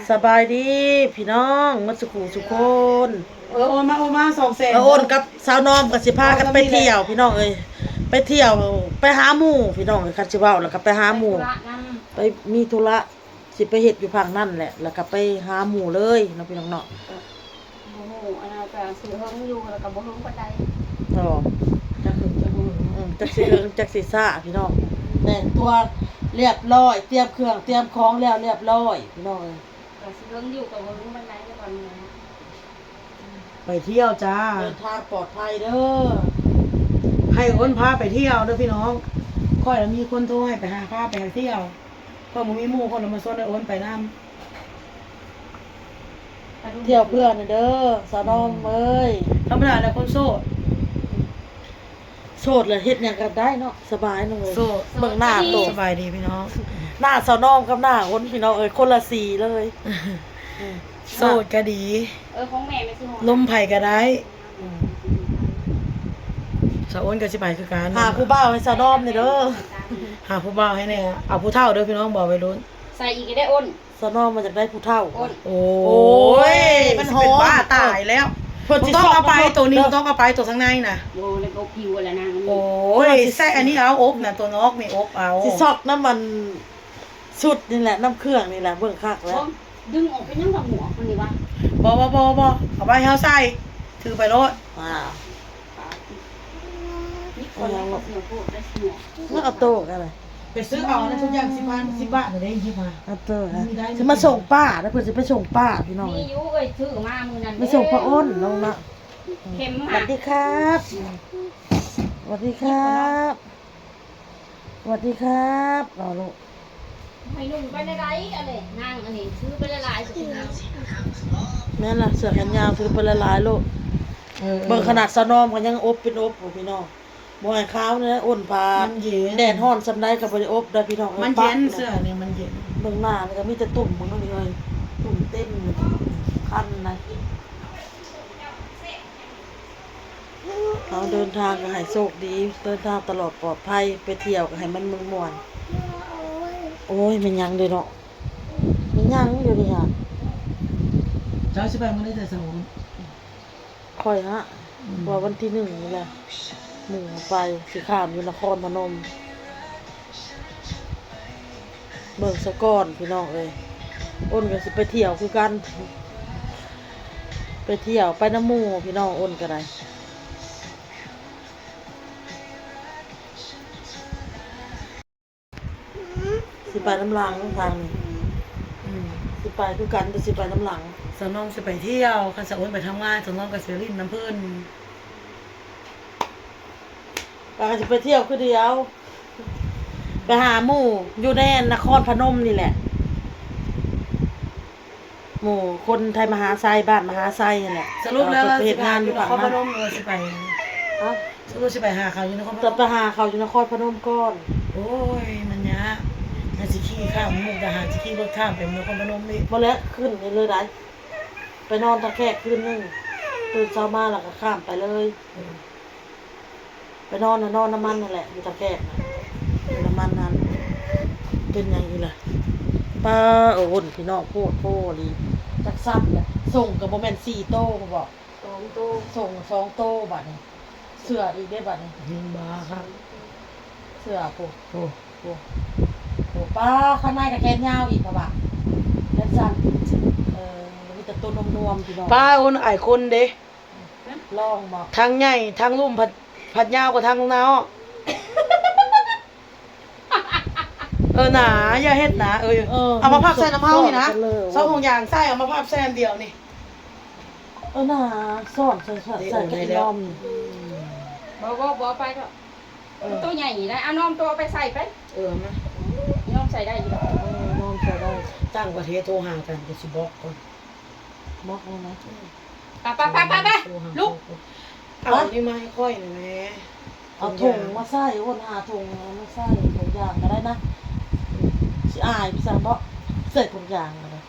ສະບາຍດີພີ່ນ້ອງໝົດສູ່ຄູ່ສູ່ຄົນ. ເອີ ໂອນມາ ໂອນມາສອງແສນ. ເອີ ໂອນກັບສາວນ້ອມກໍຊິພາກັນໄປທ່ຽວພີ່ນ້ອງເອີຍ, ໄປທ່ຽວ ໄປຫາໝູ່ພີ່ນ້ອງເອີຍ. ຄັນຊິເວົ້າແລ້ວກໍໄປຫາໝູ່ ໄປທຸລະນຳ ໄປມີທຸລະ ຊິໄປເຮັດຢູ່ພັງນັ້ນແຫຼະ ແລ້ວກໍໄປຫາໝູ່ເລີຍເນາະພີ່ນ້ອງເນາະ. ບໍ່ຮູ້ ອັນນັ້ນກໍຊິເຫິງຢູ່ ແລ້ວກໍບໍ່ເຫິງປານໃດ. ອໍ ຈັກເຫິງຈັກບໍ່ເຫິງ ອືມ ຈັກຊິເຫິງຈັກຊິຊ້າພີ່ນ້ອງ. ແຕ່ງຕົວລຽບຮ້ອຍ ຕຽມເຄື່ອງຕຽມຂອງແລ້ວລຽບຮ້ອຍພີ່ນ້ອງເອີຍ. ກໍຊິເຫິງຢູ່ ກໍບໍ່ເຫິງປານໃດແຕ່ຕອນນີ້. ໄປທ່ຽວຈ້າ ເດີນທາງປອດໄພເດີ. ໃຫ້ໂອນພາໄປທ່ຽວເດີພີ່ນ້ອງ. ຂ້ອຍລະມີຄົນໂທໃຫ້ໄປຫາ ພາໄປທ່ຽວ. ຂ້ອຍບໍ່ມີໝູ່ ຂ້ອຍລະມາຊວນໄອ້ໂອນໄປນຳ. ທ່ຽວເພື່ອນເດີສາວນ້ອມເອີຍ. ທຳມະດາແຫຼະຄົນໂສດ. ໂສດແລ້ວເຮັດຫຍັງກໍໄດ້ເນາະ ສະບາຍເນາະເອີຍ. ໂສດ ເບິ່ງໜ້າໂຕ ສະບາຍດີພີ່ນ້ອງ. ໜ້າສາວນ້ອມກັບໜ້າຄົນພີ່ນ້ອງເອີຍ ຄົນລະສີເລີຍ. ໂສດກໍດີ ເອີ ຂອງແມ່ແມ່ຊິຮອດ ລົມໃຜກໍໄດ້. ອືມ ສາວໂອນກໍຊິໄປຄືກັນ. ຫາຜູ້ບ່າວໃຫ້ສາວນ້ອມແດ່ເດີ. ຫາຜູ້ບ່າວໃຫ້ແດ່. ເອົາຜູ້ເຖົ້າເດີພີ່ນ້ອງ ບໍ່ໄວລຸ້ນ. ໃສ່ອີກກໍໄດ້ໂອນ. ສາວນ້ອມວ່າຢາກໄດ້ຜູ້ເຖົ້າ. ໂອ້ຍ ມັນຊິເປັນບ້າຕາຍແລ້ວ. ເພິ່ນຊິຊອກ ເອົາໄປໂຕນີ້ ຕ້ອງເອົາໄປໂຕທາງໃນນະ. ໂອ້ຍ ໃສ່ອັນນີ້ເອົາ ອົບນະ ໂຕນອກນີ້ອົບເອົາ. ຊິຊອກນຳອັນຊຸດນີ້ແຫຼະ ນຳເຄື່ອງນີ້ແຫຼະ ເບິ່ງຄັກແລ້ວ. ດຶງອອກເປັນຫຍັງວ່າໝວກມັນນີ້ວະ? ບໍ່ ບໍ່ ບໍ່ ບໍ່ ເອົາໄວ້ໃຫ້ເຮົາໃສ່ ຖືໄປໂລດ. ອາ ມີຄົນເອົາໂຕກັນເລີຍ. ໄປຊື້ເອົານະ ທຸກຢ່າງສິບພັນ ສິບບາດນະເດ້ ຍິບມາ. ເອົາໂຕ ຊິມາສົ່ງປ້ານະ ເພິ່ນຊິໄປສົ່ງປ້າພີ່ນ້ອງ. ມີຢູ່ເອີຍ ຊື້ມາມື້ນັ້ນ ໄປສົ່ງປ້າອ້ນນ້ອງນະ. ເຂັມ ສະຫວັດດີຄັບ ສະຫວັດດີຄັບ ສະຫວັດດີຄັບ. ເອົາລູກ ໃຫ້ນຸ່ງໄປໃນໃດ ອັນນີ້ນາງ ອັນນີ້ຊື້ໄປຫຼາຍໆ. ແມ່ນລະ ເສື້ອແຂນຍາວຊື້ໄປຫຼາຍໆໂລດ. ເອີ ເບິ່ງຂະໜາດສາວນ້ອມກໍຍັງອົບເປັນອົບ ໂອ້ ພີ່ນ້ອງ. ບໍ່ໃຫ້ຂາວເນາະ ອົນຜ້າ ມັນເຢັນ ແດດຮ້ອນສ່ຳໃດກໍບໍ່ໄດ້ອົບໄດ໋ພີ່ນ້ອງເອີຍ. ມັນເຢັນ ເສື້ອນີ້ມັນເຢັນ. ເບິ່ງໜ້ານີ້ກໍມີແຕ່ຕຸ່ມ ເບິ່ງມັນເອີຍ ຕຸ່ມເຕັມ ຄັນນະ. ເຮົາເດີນທາງກໍໃຫ້ໂຊກດີ ເດີນທາງຕະຫຼອດປອດໄພ ໄປທ່ຽວກໍໃຫ້ມັນມ່ວນໆ. ໂອ້ຍ ແມ່ນຫຍັງເດເນາະ ແມ່ນຫຍັງຢູ່ນີ້ຫະ? ເຈົ້າຊິໄປມື້ໃດແຕ່ເຊົ້າ? ຂ້ອຍຫະ ອືມ ວ່າວັນທີໜຶ່ງນີ້ແຫຼະ ໝູ່ໄປ ຊິຂ້າມຢູ່ນະຄອນພະນົມ. ເບິ່ງສະກ່ອນພີ່ນ້ອງເອີຍ ອົນກໍຊິໄປທ່ຽວຄືກັນ ໄປທ່ຽວໄປນຳໝູ່ພີ່ນ້ອງ ອົນກໍໄດ້. ຊິໄປນຳຫຼັງທາງນີ້ ອືມ ຊິໄປຄືກັນ ແຕ່ຊິໄປນຳຫຼັງ. ສາວນ້ອງຊິໄປທ່ຽວ ຄັນສາວໂອນໄປທຳງານ ສາວນ້ອງກໍຊິຫຼິ້ນນຳເພິ່ນ. ປາກໍຊິໄປທ່ຽວຄືດຽວ ໄປຫາໝູ່ຢູ່ແດນນະຄອນພະນົມນີ້ແຫຼະ. ໝູ່ຄົນໄທມະຫາໄຊ ບ້ານມະຫາໄຊຫັ້ນແຫຼະ. ສະຫຼຸບແລ້ວ ເອີ ເພິ່ນໄປເຮັດງານຢູ່ຝັ່ງນັ້ນ. ສະຫຼຸບຊິໄປ ຮະ? ສະຫຼຸບຊິໄປຫາເຂົາຢູ່ນະຄອນພະນົມ? ຈະໄປຫາເຂົາຢູ່ນະຄອນພະນົມກ່ອນ. ໂອ້ຍ ມັນຍາກ ຍັງຊິຂີ່ຂ້າມມຸກດາຫານ ຊິຂີ່ລົດຂ້າມໄປນະຄອນພະນົມອີກ. ບໍ່ແລ້ວ ຂຶ້ນນີ້ເລີຍໄດ໋ ໄປນອນທ່າແຂກຄືນໜຶ່ງ ຕື່ນເຊົ້າມາແລ້ວກໍຂ້າມໄປເລີຍ. ເອີ ໄປນອນນະ ນອນນຳມັນຫັ້ນແຫຼະ ຢູ່ທ່າແຂກນະ ຢູ່ນຳມັນຫັ້ນ. ເປັນຫຍັງອີກລະ ປ້າ ໂອ້ ພີ່ນ້ອງ ໂພດໂພອີ່ຫຼີ. ຈັກຊ້ຳແຫຼະ ສົ່ງກໍບໍ່ແມ່ນສີ່ໂຕບໍ ສອງໂຕ ສົ່ງສອງໂຕບາດນີ້. ເສື້ອອີກເດ້ບາດນີ້ ຍິງບາຄັກ ເສື້ອໂພ ໂອ້ ໂອ້ ໂອ້ ປ້າ ຂ້າງໃນກໍແຂນຍາວອີກ ເພາະວ່າແຂນສັ້ນ ເອີ ມີແຕ່ໂຕນວມໆ ພີ່ນ້ອງ. ປ້າ ໂອນ ອາຍຄົນເດ້. ລອງບໍ່? ທັງໃຫຍ່ທັງລຸ່ມ ພັດ ພັດຍາວກວ່າທັງນອກ. ເອີ ໜາ ຢ່າເຮັດໜາ ເອີ ເອີ ເອົາມາພັບໃສ່ນຳເຮົານີ້ນະ ສອງຖົງຢາງໃສ່ ເອົາມາພັບໃສ່ອັນດຽວນີ້. ເອີ ໜາ ຊ້ອນໃສ່ ໃສ່ ໃສ່ ໃສ່ ໃສ່ ອືມ ບໍ່ ບໍ່ ບໍ່ເອົາໄປດອກ. ເອີ ໂຕໃຫຍ່ນີ້ໄດ໋ ເອົານ້ອມໂຕເອົາໄປໃສ່ໄປ. ເອີ ມາ ນ້ອມໃສ່ໄດ້ຢູ່ດອກ. ເອີ ນ້ອມໃສ່ໄດ້. ຕ່າງປະເທດໂທຫາກັນ ກໍຊິບລັອກກ່ອນ. ບລັອກແລ້ວນະ. ອືມ ໄປ ໄປ ໄປ ໄປ ໄປ ລູກ ເອົານີ້ມາໃຫ້ຂ້ອຍໜ່ອຍແມ້. ເອົາຖົງມາໃສ່ ໂອນ ຫາຖົງມາໃສ່ ຖົງຢາງກໍໄດ້ນະ. ຊິອາຍໄປຊັ້ນບໍ ໃສ່ຖົງຢາງກໍໄດ້.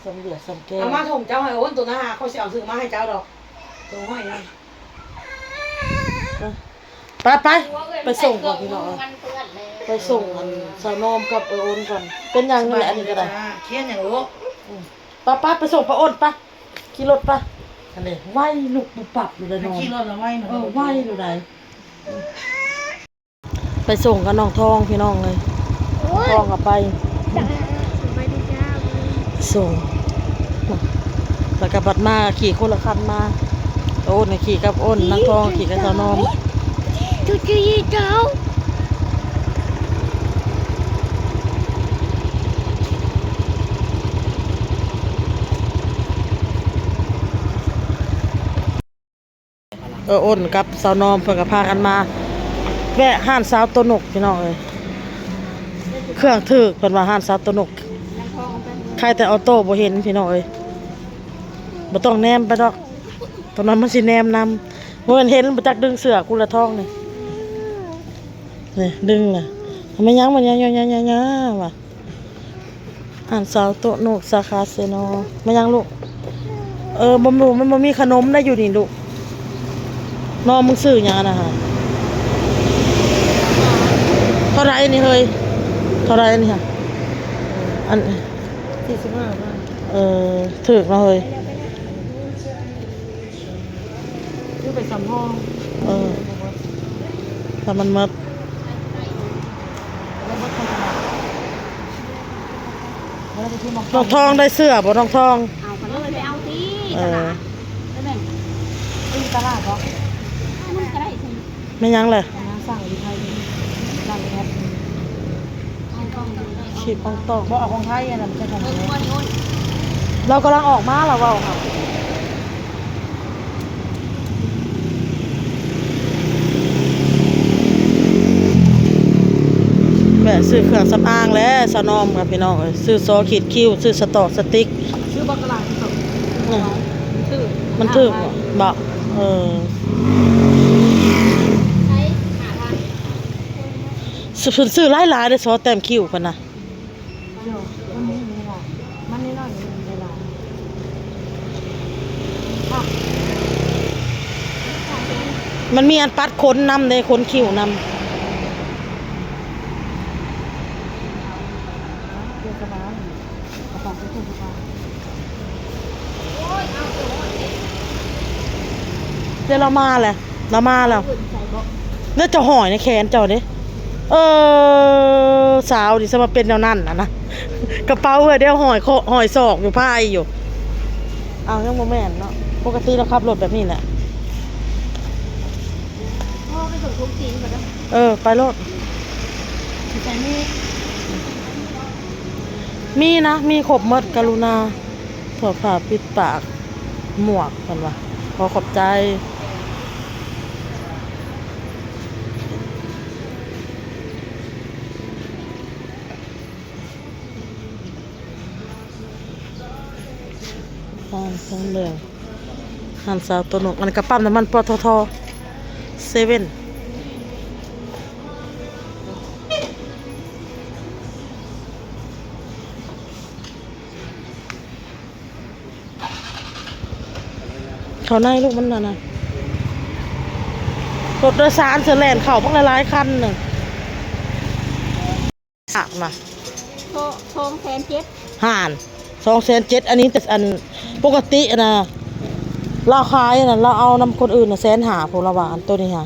ສຳເລັດສຳແກ້ວ. ເອົາມາຖົງເຈົ້າໃຫ້ໂອນ ໂຕນັ້ນຫາ ຂ້ອຍຊິເອົາຊື້ມາໃຫ້ເຈົ້າດອກ ໂຕໃຫ້ນະ. ໄປ ໄປ ໄປສົ່ງກ່ອນພີ່ນ້ອງ. ມັນເປື້ອນແລ້ວ ໄປສົ່ງອັນສາວນອມກັບເອື້ອຍໂອນກ່ອນ. ເປັນຫຍັງນີ້ແຫຼະ ອັນນີ້ກໍໄດ້. ຂຽນຫຍັງລູກ? ອືມ ໄປໆ ໄປສົ່ງປ້າໂອນໄປ. ຂີ່ລົດໄປ. ອັນນີ້ໄວ ລຸກປຸບປັບຢູ່ເດ້ນ້ອງ. ຂີ່ລົດລະໄວເນາະ. ເອີ ໄວຢູ່ໃດ. ໄປສົ່ງກັບນ້ອງທອງພີ່ນ້ອງເອີຍ. ໂອ້ຍ ທອງກໍໄປ ສະບາຍດີຈ້າ ສົ່ງ ແລ້ວກໍບັດມາຂີ່ຄົນລະຄັນມາ. ໂອນຂີ່ກັບໂອນ ນາງທອງຂີ່ກັບສາວນອມ. ເອີ ໂອນກັບສາວນອມເພິ່ນກໍພາກັນມາແວະຮ້ານສາວໂຕນົກພີ່ນ້ອງເອີຍ. ເຄື່ອງຖືກ ເພິ່ນວ່າຮ້ານສາວໂຕນົກ. ໃຄແຕ່ອໍໂຕ້ບໍ່ເຫັນພີ່ນ້ອງເອີຍ. ບໍ່ຕ້ອງແນມໄປດອກ ຕອນນັ້ນມັນຊິແນມນຳ. ບໍ່ແມ່ນເຫັນບໍ່ຈັກ ດຶງເສື້ອກູລະທອງນີ້. ນີ້ດຶງນະ. ແມ່ນຫຍັງ ມັນຍາໆໆວ່າ ຮ້ານສາວໂຕະໂນກ ສາຂາເຊໂນ. ແມ່ນຫຍັງລູກ? ເອີ ບໍ່ ບໍ່ ມັນບໍ່ມີຂະໜົມໄດ້ຢູ່ນີ້ລູກ. ນ້ອງ ມຶງຊື້ຫຍັງອັນນັ້ນຫະ? ເທົ່າໃດນີ້ເຮີ້ຍ? ເທົ່າໃດນີ້ຫະ? ອັນ ສີ່ສິບຫ້າບາດ. ເອີ ຖືກເນາະເຮີ້ຍ. ຊື້ໄປສຳຮອງ. ເອີ ຖ້າມັນໝົດ ນ້ອງທອງໄດ້ເສື້ອບໍ່ ນ້ອງທອງ? ເອົາກໍເລີຍໄປເອົາທີ່ຕະຫຼາດ. ເອີ ໄດ້ແມ່ນ ຢູ່ຕະຫຼາດບໍ່? ມັນກໍໄດ້. ແມ່ນຫຍັງແຫຼະ? ມາສັ່ງຢູ່ໄທນີ້ ຮ້ານແອັບ ຂີດອອງຕອງ. ບໍ່ເອົາຂອງໄທ ອັນນັ້ນບໍ່ໃຊ່ຂອງໄທ. ລາວກຳລັງອອກມາ ລາວເວົ້າຫາ ແວະຊື້ເຄື່ອງສຳອາງແຫຼະ ສາວນອມກັບພີ່ນ້ອງເອີຍ. ຊື້ສໍຂີດຄິ້ວ ຊື້ສະຕໍສະຕິກ. ຊື້ບັກກະຫຼາທີ່ສຸດ. ອືມ ມັນຖືກບໍ່? ເອີ ຊື້ ເພິ່ນຊື້ຫຼາຍໆເດ້ ສໍແຕ້ມຄິ້ວເພິ່ນນະ. ມັນນ້ອຍໆ ມັນມີອັນປັດຂົນນຳເດ້ ຂົນຄິ້ວນຳ. ເດ ລາວມາແຫຼະ ລາວມາແລ້ວ. ແລ້ວເຈົ້າຫ້ອຍໃນແຂນເຈົ້າເດ້. ເອີ ສາວນີ້ສະມາເປັນແນວນັ້ນນະ ນະ ກະເປົາເອື້ອຍ ດຽວຫ້ອຍເຄາະ ຫ້ອຍສອກຢູ່ພາຍຢູ່. ອ້າວ ຍັງບໍ່ແມ່ນເນາະ ປົກກະຕິລາວຂັບລົດແບບນີ້ແຫຼະ. ເອີ ໄປໂລດ. ມີນະ ມີຄົບໝົດ ກະລຸນາ. ຖົອດຜ້າປິດປາກໝວກ ເພິ່ນວ່າ ຂໍຂອບໃຈ. ຮ້ານທອງເຫຼືອງ ຮ້ານສາວໂຕນົກ. ອັນນີ້ກະປ້ຳນ້ຳມັນ ປຕທ ເຊເວັ່ນ. ເຂົ້າໃນລູກ ມັນນັ້ນນະ ລົດໂດຍສານເສີແລ່ນເຂົ້າບັກຫຼາຍໆຄັນໜຶ່ງ. ອາກນະ ໂຕ ສອງແສນເຈັດ. ຫັ້ນ ສອງແສນເຈັດ. ອັນນີ້ແຕ່ອັນປົກກະຕິນະ ລາວຂາຍນະ ລາວເອົານຳຄົນອື່ນນະ ແສນຫ້າພຸ້ນ ລາວວ່າ. ອັນໂຕນີ້ຫາ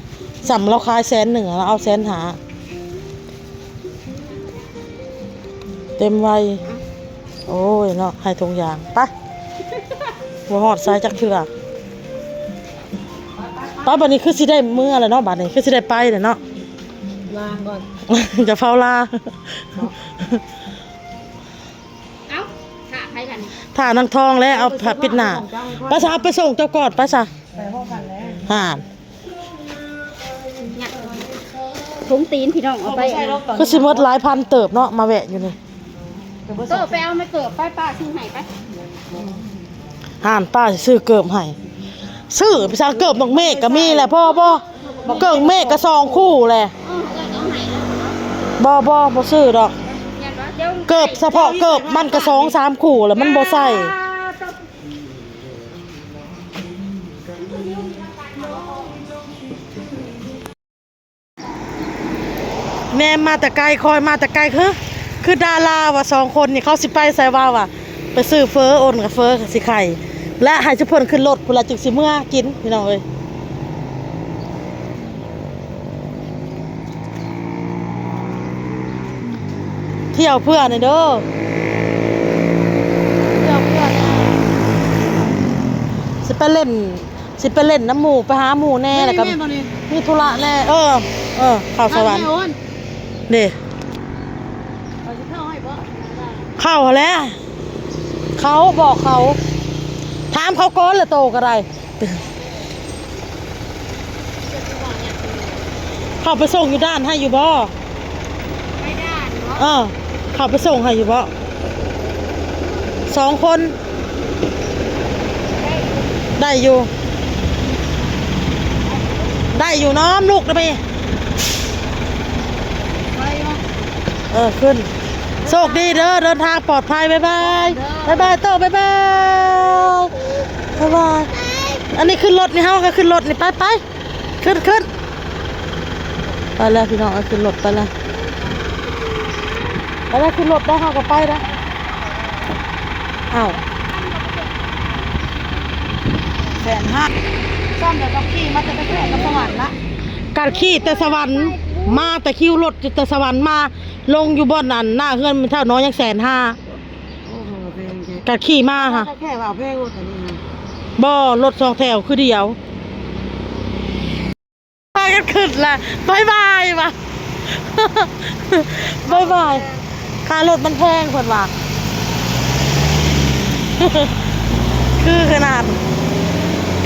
ສ່ຳລາວຂາຍແສນໜຶ່ງ ລາວເອົາແສນຫ້າ. ເຕັມໄວ. ໂອ້ຍເນາະ ໃຫ້ຖົງຢາງ ໄປ ບໍ່ຮອດໃສຈັກເທື່ອ. ໄປ ບາດນີ້ຄືຊິໄດ້ເມືອແລ້ວເນາະ ບາດນີ້ຄືຊິໄດ້ໄປແລ້ວເນາະ. ລາກ່ອນ ຢ່າຟ້າວລາ. ເອົ້າ ຖ້າໃຜກັນ ຖ້ານາງທອງແລ້ວ ເອົາຜ້າປິດໜ້າ. ໄປຊະ ເອົາໄປສົ່ງເຈົ້າກ່ອນ ໄປຊະ. ໄປພ້ອມກັນແລ້ວ ຫັ້ນ. ຖົງຕີນພີ່ນ້ອງ ເອົາໄປ. ຄືຊິໝົດຫຼາຍພັນເຕີບເນາະ ມາແວະຢູ່ນີ້. ໂຕໄປເອົາມາເກີບໄປ ປ້າຊື້ໃຫ້ໄປ. ຫັ້ນ ປ້າຊິຊື້ເກີບໃຫ້. ຊື້ໄປຊະ ເກີບນ້ອງເມກກໍມີແຫຼະ ພໍບໍ່? ເກີບເມກກໍສອງຄູ່ແຫຼະ. ບໍ່ ບໍ່ ບໍ່ຊື້ດອກ. ເກີບສະເພາະເກີບມັນກໍສອງສາມຄູ່ແຫຼະ ມັນບໍ່ໃສ່. ແນ ແນມມາແຕ່ໄກ ຄອຍມາແຕ່ໄກ ຄື ຄືດາລາວ່າສອງຄົນນີ້ເຂົາຊິໄປໃສວ່າ ວ່າໄປຊື້ເຝີ ໂອນກັບເຝີຊິໄຂ່ ແລະໃຫ້ຊຸມເພິ່ນຂຶ້ນລົດພຸ້ນລະຈຶ່ງຊິເມືອກິນ ພີ່ນ້ອງເອີຍ. ທ່ຽວເພື່ອແດ່ເດີ ທ່ຽວເພື່ອແດ່ ຊິໄປຫຼິ້ນ ຊິໄປຫຼິ້ນນຳໝູ່ ໄປຫາໝູ່ແດ່ ແລ້ວກໍມີທຸລະແດ່ ເອີ ເອີ ເຂົ້າສະຫວັນ ເດ້ ເຂົ້າຫັ້ນແຫຼະ ເຂົາ ບອກເຂົາ ຖາມເຂົາກ່ອນລະໂຕກໍໄດ້ ເຂົ້າໄປສົ່ງຢູ່ດ່ານໃຫ້ຢູ່ບໍ່? ໄປດ່ານເນາະ ເອີ ເຂົ້າໄປສົ່ງໃຫ້ຢູ່ບໍ່? ສອງຄົນ ໄດ້ຢູ່ ໄດ້ຢູ່ ນ້ອມລູກນະເມ ໄດ້ຢູ່ ເອີ ຂຶ້ນ ໂຊກດີເດີ ເດີນທາງປອດໄພ ບາຍບາຍ ບາຍບາຍໂຕ ບາຍບາຍ ບາຍບາຍ ອັນນີ້ຂຶ້ນລົດນີ້ ເຮົາກໍຂຶ້ນລົດນີ້ ໄປ ໄປ ຂຶ້ນ ຂຶ້ນ ໄປແລ້ວພີ່ນ້ອງ ເອົາຂຶ້ນລົດໄປແລ້ວ ໄປແລ້ວ ຂຶ້ນລົດໄດ້ ເຮົາກໍໄປແລ້ວ ອ້າວ ແສນຫ້າ ຊ້ຳແລ້ວກໍຂີ່ມາແຕ່ໄກໆ ກັບສະຫວັນລະ ກະຂີ່ແຕ່ສະຫວັນ ມາແຕ່ຄິວລົດແຕ່ສະຫວັນມາ ລົງຢູ່ບ່ອນອັນໜ້າເຮືອນແມ່ເຖົ້ານ້ອຍຍັງແສນຫ້າ ໂອ້ໂຫ ແພງແທ້ ກະຂີ່ມາຫະ ແຕ່ແຄ່ວ່າແພງລົດອັນນີ້ຫະ ບໍ່ ລົດສອງແຖວຄືດຽວ ພາກັນຂຶ້ນລະ ບາຍບາຍວ່າ ບາຍບາຍ ຄ່າລົດມັນແພງເພິ່ນວ່າ ຄືຂະໜາດ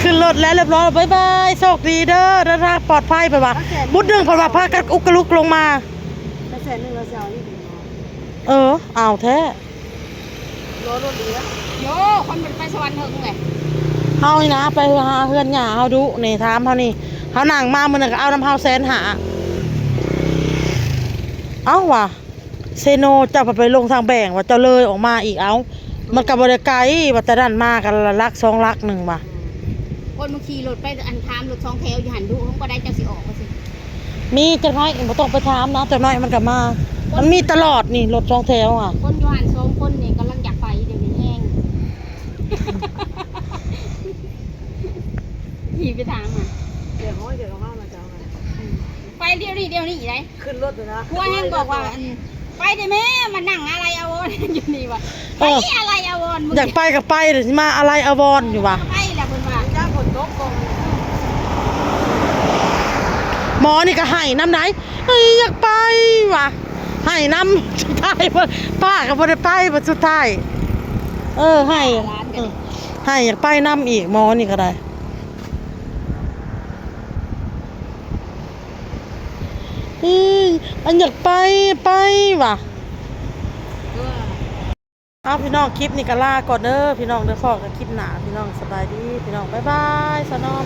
ຂຶ້ນລົດແລ້ວຮຽບຮ້ອຍ ບາຍບາຍ ໂຊກດີເດີ ເດີນທາງປອດໄພ ເພິ່ນວ່າ ບຸດໜຶ່ງເພິ່ນວ່າພາກັນອຸກກະລຸກລົງມາ ແສນໜຶ່ງລະຊິເອົາອີກ ເອີ ເອົາແທ້ ລໍລົດອີກແລ້ວ ໂຢ ຄົນບໍ່ໄດ້ໄປສະຫວັນເຖິງເລີຍ ເຮົານີ້ນະ ໄປຫາເຮືອນຍ່າເຮົາດຸນີ້ ຖາມເຮົານີ້ ເຮົານັ່ງມາມື້ນັ້ນກໍເອົານຳເຮົາແສນຫ້າ ເອົ້າວ່າ ເຊໂນ ເຈົ້າໄປລົງທາງແບງວ່າ ເຈົ້າເລີຍອອກມາອີກ ເອົ້າ ມັນກໍບໍ່ໄດ້ໄກ ວ່າແຕ່ນັ້ນມາກໍຫຼັກສອງຫຼັກໜຶ່ງວ່າ ຄົນມາຂີ່ລົດໄປ ອັນ ຖາມລົດສອງແຖວຢູ່ຫັ້ນດຸ ເຮົາບໍ່ໄດ້ ເຈົ້າຊິອອກວ່າຊີ້ ມີຈັກໜ້ອຍ ບໍ່ຕ້ອງໄປຖາມນະ ຈັກໜ້ອຍມັນກໍມາ ມັນມີຕະຫຼອດນີ້ ລົດສອງແຖວອະ ຄົນຢູ່ຫັ້ນສອງຄົນນີ້ກຳລັງຢາກໄປ ດຽວນີ້ແຮງ ຂີ່ໄປຖາມຫັ້ນ ດຽວເຮົາ ດຽວເຮົາມາເຈົ້າ ໄປດຽວນີ້ ດຽວນີ້ໄດ໋ ຂຶ້ນລົດເລີຍນະ ຜົວແຮງບອກວ່າ ອັນ ໄປເດ້ແມ່ ມານັ່ງອາໄລອາວອນຢູ່ນີ້ວ່າ ເອີ ໄປອາໄລອາວອນ ຢາກໄປກໍໄປ ດຽວຊິມາອາໄລອາວອນຢູ່ວ່າ ໄປແລ້ວເພິ່ນວ່າ ຢ້ານຝົນຕົກບໍ່ ໝໍນີ້ກໍໄຫ້ນຳໃດ໋ ເອີ ຢາກໄປວ່າ ໄຫ້ນຳ ສຸດທ້າຍປ້າກໍບໍ່ໄດ້ໄປ ບັດສຸດທ້າຍ ເອີ ໄຫ້ ເອີ ໄຫ້ຢາກໄປນຳອີກ ໝໍນີ້ກໍໄດ້ ອີ ອັນຢາກໄປ ໄປວ່າ ເອົາ ພີ່ນ້ອງ ຄລິບນີ້ກໍລາກ່ອນເດີ ພີ່ນ້ອງເດີ ພໍ້ກັນຄລິບໜ້າ ພີ່ນ້ອງ ສະບາຍດີ ພີ່ນ້ອງ ບາຍບາຍ ສາວນ້ອມ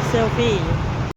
ເຊລຟີ